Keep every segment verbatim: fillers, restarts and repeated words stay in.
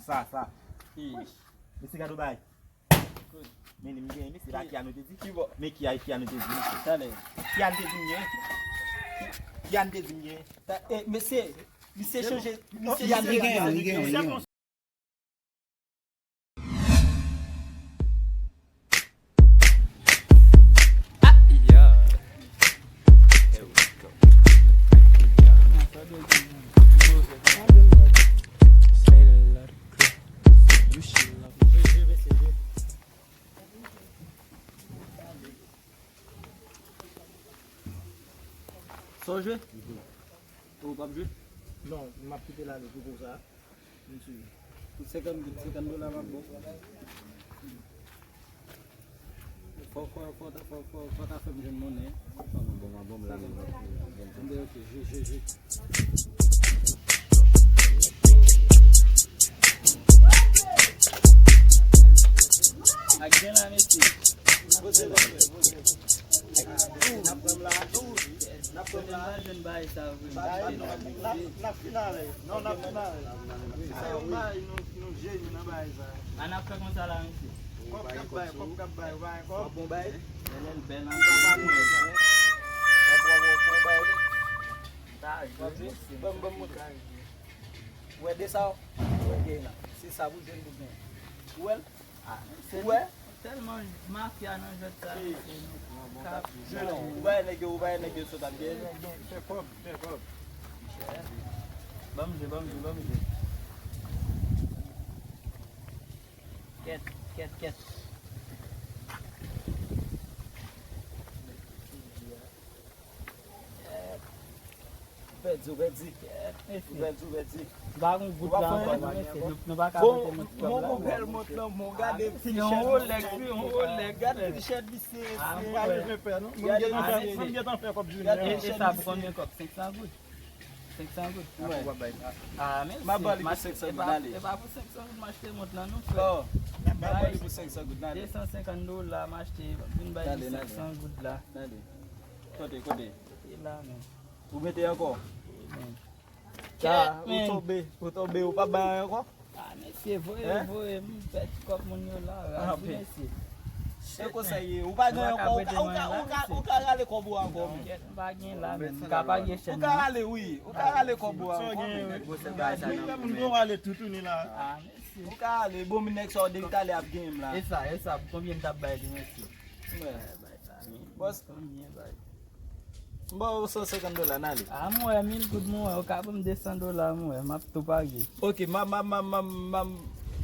Sa, sa. Mesye, gade yon bagay. Men li m genyen, mesye, la ki a nou te di? Ki bò? Men ki a, ki a nou te di, mesye? Talè. Ki a nou te di m genyen? Ki a nou te di m genyen? Ta- eh, mesye, misye chanje, misye chanje. Li genyen, li genyen, li genyen. Sa w jwe? Ou p ap jwe? Non, m ap kite l ale pou kou sa. M sou. Pou senkant goud, senkant dola m ap bon. Fò, fò, fò, fò, fò, fò ta fè m jwenn monnen. Fò mwen bon, mwen bon, m la menm. Anben, ok, jwe, jwe, jwe. Ak jen la, mesye. Poze, poze, poze. N ap pran m la. N ap pran m la. Jwenn bagay sa vre, mesye. N ap, n ap, n ap fin ale. Non, n ap fin ale. Se yon bagay nou, nou jeni nan bagay sa. A n ap fè konsa la, mesye. Kòb k ap bay, kòb k ap bay, ou pa gen kòb? Bon bagay. Bèl, bèl, an. Sa jwe, mesye. Ban m, ban m montre. Ou wè de sa, ou wè de la. Se sa pou jwenn pou gen. Ou wè l? Ou wè? Tèlman mafya nan jwèt sa, mesye, nou ka jwe non. Ou pa wè nèg yo, ou pa wè nèg yo sot ap gen. Fè kòb, fè kòb. Ban m jwe, ban m jwe, ban m jwe. Kèt, kèt, kèt. Ou pèdi, ou pèdi. Ou pèdi, ou pèdi. M pa gon goud la ankò, mesye. Nou, nou pa ka prete mwen ti kòb la. Bon, bon, bèl mont lan, bon, gade ti chèn. Yon Rolex, wi, yon Rolex. Gade ti chèn misye. M pa bezwen pè, non. Mwen gentan fè, mwen gentan fè kòb jounen an. E sa pou konbyen kòb? Senk san goud? Senk san goud? Wi. A, men m ap ba li pou senk san goud, ale. E pa pou senk san goud m achte mont lan, non, frè. Oh, m ap ba li pou senk san goud, ale. De san senkant dola m achte, vin bay li senk san goud la. Ale. Kote, kote? Kote la, men. Ou mete ankò? Wi, men. Sa, ou tonbe, ou tonbe, ou pa bay ankò? A, mesye, voye, voye, m pèdi kòb moun yo la, razi, mesye. Se konsa ye, ou pa gen ankò, ou ka, ou ka, ou ka, ou ka rale kòb ou ankò, men. M pa gen la, men, m ka pare chèn nan. Ou ka rale, wi, ou ka rale kòb ou ankò, men. Mwen menm, m dwe rale toutouni la. A, mesye. Ou ka rale, bon, men nèg sa w depi talè ap gen m la. E sa, e sa, pou konbyen m t ap bay li, mesye? Wi. Bòs. M ba w san senkant dola, n ale. A, mwen wè mil goud, mwen wè, ou ka ban m de san dola, mwen wè, m ap tou pare. Ok, m a, m a, m a, m a, m a,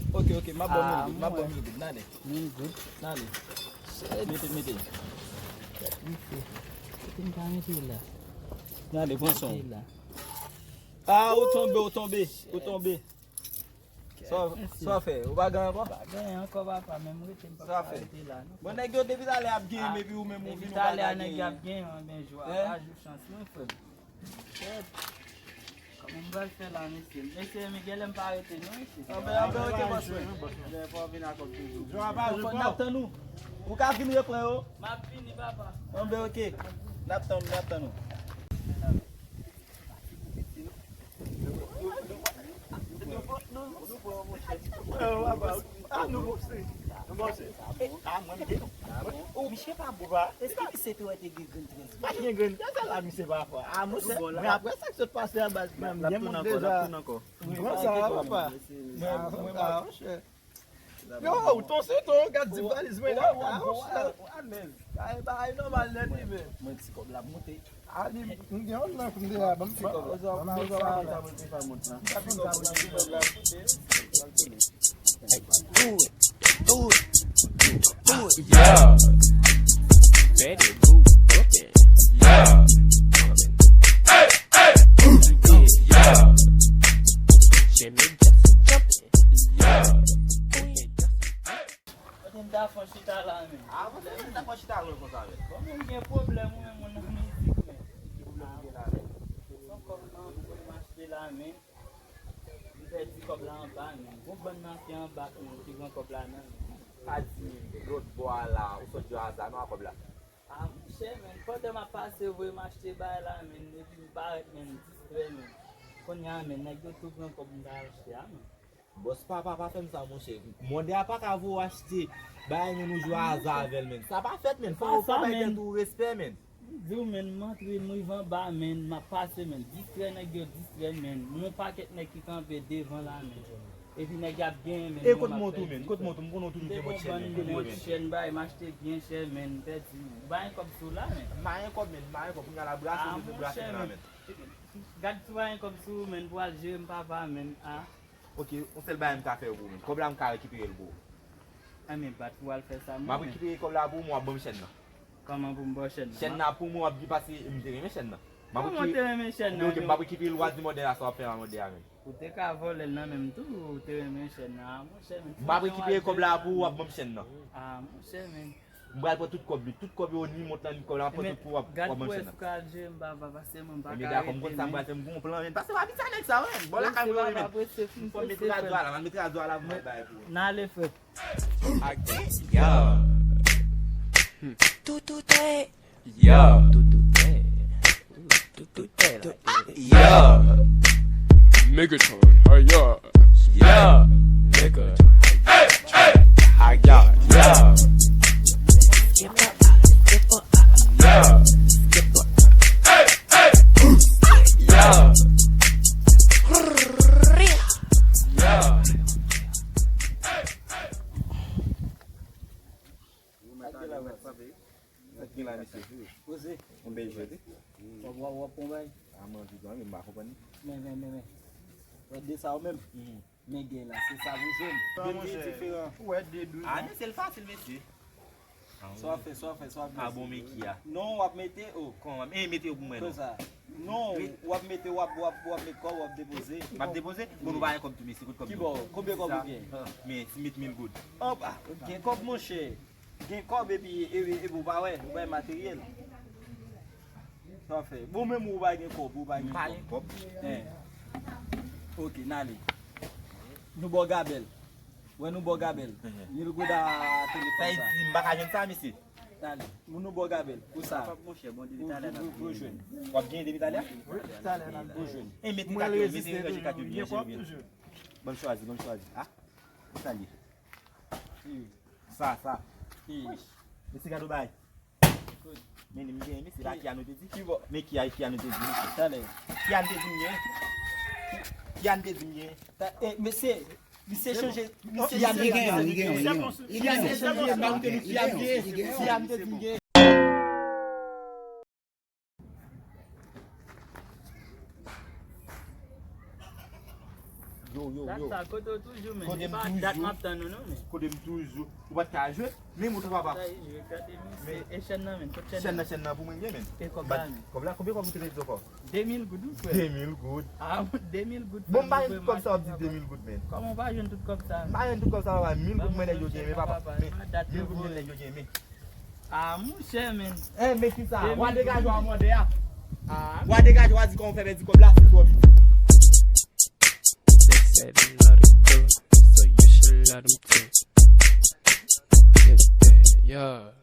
ok, ok, m ap ba w mil goud, m ap ba w mil goud, n ale. Mil goud? N ale. Mete, mete. Mete, mete. Kote m ka mete la? N ale, pran son. Mete la. A, ou tonbe, ou tonbe, ou tonbe. Sa w fè? Ou pa gen ankò? Pa gen ankò, papa, men m rete, m pa ka rete la, non. Bon, nèg yo depi talè ap gen, epi ou menm ou vin ou pa ka gen. Depi talè nèg yo ap gen, men jou a pa jou chans, non, frè. Kòman m pral fè la, mesye? Mesye, men genlè m pa rete, non, mesye. Anben, anben, ok, bòs mwen. Fò w vin ak kòb toujou. Jou a pa jou. N ap tann ou. Ou ka vin repran yo. M ap vini, papa. Anben, ok. N ap tann, n ap tann ou. Misye pa bon. Èske misye te wè te gen grenn trèz? Pa gen grenn, sa la misye pa fò. A, monchè, men apre sa k sot pase a, baz, mwen, m gen moun deja. Pran sa, papa. Mwen, mwen, a, monchè. Yo, ou tonse, ton, gad ti valiz mwen la. Ou alèz. Ay, bagay nòmal nèt, wi, men. Mwen, ti kòb la ap monte. A, li, m gen yon nan kounye a, ban m ti kòb la. Ban m ti kòb la. Ti kòb la ap monte. Good, good, good. Yeah. Ready, move, okay. Yeah. Hey, hey. Yeah. Jimmy just jumping. Yeah. Kote m ta fè chita la, men? A, kote m ta fè chita lwen konsa, men? Bon, men m gen pwoblèm, ou menm, moun nan mizik, men. Ki pwoblèm ou gen la, men? Son kòb nan pou m achte la, men. M pèdi kòb la anba, men. Gon bann mafya anba, men, ki pran kòb la nan men. Pa di lòt bò a la, ou sot yo aza non a kòb la. A, monchè, men, pandan m ap pase, voye m achte bagay la, men, epi m parèt, men, distrè, men. Kounye a, men, nèg yo tou pran kòb m ta achte a, men. Bòs papa, pa fè m sa, monchè. Mòde a pa ka voye w achte bagay, men ou jwe aza avè l, men. Sa pa fèt, men. Fò w bay tèt ou respè, men. M di w, men, m antre, m rive anba, men, m ap pase, men. Distrè nèg yo distrè, men. Yon pakèt nèg ki kanpe devan la, men. Epi nèg y ap genyen, men. E kote mont ou, men? Kote mont ou? M konnen w toujou gen mòd chèn, men. Kote mont ou, men? Chèn, bay, m achte byen chè, men, m pèdi, men. Ou pa gen kòb sou la, men. M pa gen kòb, men, m pa gen kòb. Kounye a la, brase, brase la, men. Gad si w pa gen kòb sou ou, men, pou al jere m papa, men. A. Ok, yon sèl bagay m ka fè pou ou, men. Kòb la m ka rekipere l pou ou. Enben, bat pou w al fè sa, men. M ap rekipere kòb la pou ou, men w ap ban m chèn nan. Kòman pou m ba w chèn nan? Chèn nan pou mwen, w ap di pase, m te renmen chèn nan. Kòman w te renmen chèn nan? Ok, m ap rekipere l, w a di mòde a sa w ap fè a mòde a, men. Ou te ka vòlè l nan men m tou, ou te renmen chèn nan. A, monchè, men. M ap rekipere kòb la pou ou, w ap ban m chèn nan. A, monchè, men. M pral pran tout kòb li, tout kòb yo, ni mont lan, ni kòb la, m ap pran tout pou w, w ap ban m chèn nan. Gad pou w ka al jere m, papa, paske mwen pa ka rete, men. Ebyen, dakò, m konn sa m pral fè, m gen yon plan, men. Pase pa vin sa nèg sa, men. Bon, lakay mwen, men. M fò m met radyo a la, m met radyo a la pou m bay pou ou. N ale, frè. Again, yeah. Tout, tout, hey. Yeah. Tout, tout, hey. Tout, tout, hey, like this. Yeah. Megatron, hey, yeah. Yeah. Megatron, hey, yeah. Yeah. Skip up, skip up. Yeah. Skip up. Hey, hey. Yeah. Yeah. Sa k gen la, mesye? Poze. Yon bèl jwèt, wi. W ap, w ap, w ap pran bay? A, mwen anvi pran, men m pa konprann li. Men, men, men, men. W ap de sa ou menm? Mhm. Men gen la, se sa pou jwenn. Sa, monchè, diferan. Ou wè de douz. A, men se l fasil, mesye. Sa w ap fè, sa w ap fè, sa w ap mete. A bon, men ki a? Non, w ap mete, o. Kòman? E, mete yo pou mwen, non. Konsa. Non, w ap mete, w ap, w ap, w ap met kòb, w ap depoze. M ap depoze? Bon, nou pa gen kòb tou, mesye, kote kòb nou? Ki bò? Konbyen kòb ou gen? Men, si met mil goud. Opa, gen kòb, monchè. Gen kòb epi, e, e, epi ou pa wè, ou bay materyèl. Sa w ap fè? Bon, menm ou pa gen kòb, ou pa gen kòb. M pa gen kòb. Hen. Ok, n ale. Nou ba w gabèl. Wè nou ba w gabèl. Mil goud a telefòn sa. Sa vle di m pa ka jwenn sa, mesye? N ale. Nou ba w gabèl. Pou sa. Pap, monchè, bon, depi talè n ap jwenn. W ap genyen depi talè? Wi, talè n ap jwenn. E, mete kat yo, mete kat yo byen, byen. Ban m chwazi, ban m chwazi. A, sa li ye. Sa, sa. Wesh. Mesye, gade yon bagay. Men, men, men, se pa ki a nou te di? Ki bò? Men ki a, ki a nou te di, mesye? Talè. Ki a nou te di m ye? Ki a nou te di m ye? Ta, e, mesye, misye chanje, misye chanje. Li genyen, li genyen, li genyen. Misye chanje, ba ou te nou ki a ye. Ki a nou te di m ye? Yo, yo, yo. Dat sa, kote w toujou, men? E pa dat m ap tann ou, non, men. Kote m toujou. Ou pa t ka jwe? Men mouton papa. Sa, e, jwe, gade, men, se, e chèn nan, men, kot chèn nan? Chèn nan, chèn nan pou mwen, men. E kòb la, men? Kòb la, konbyen kòb ou te di ankò? De mil goud, wi, frè. De mil goud. A, de mil goud. Bon, m pa jwenn tout kòb sa, w ap di de mil goud, men. Kòman w pa jwenn tout kòb sa, men? M pa jwenn tout kòb sa, papa. Mil goud mwen nèg yo genyen, men, papa. Men, mil goud mwen nèg yo genyen, men. A, monchè, men. E, men ki sa? W a degaje w a mòde a. A. W a degaje w a di kòman w fè pèdi kòb la, se twò piti. They say they love the truth, so you should love them too. Yeah, yeah, yeah.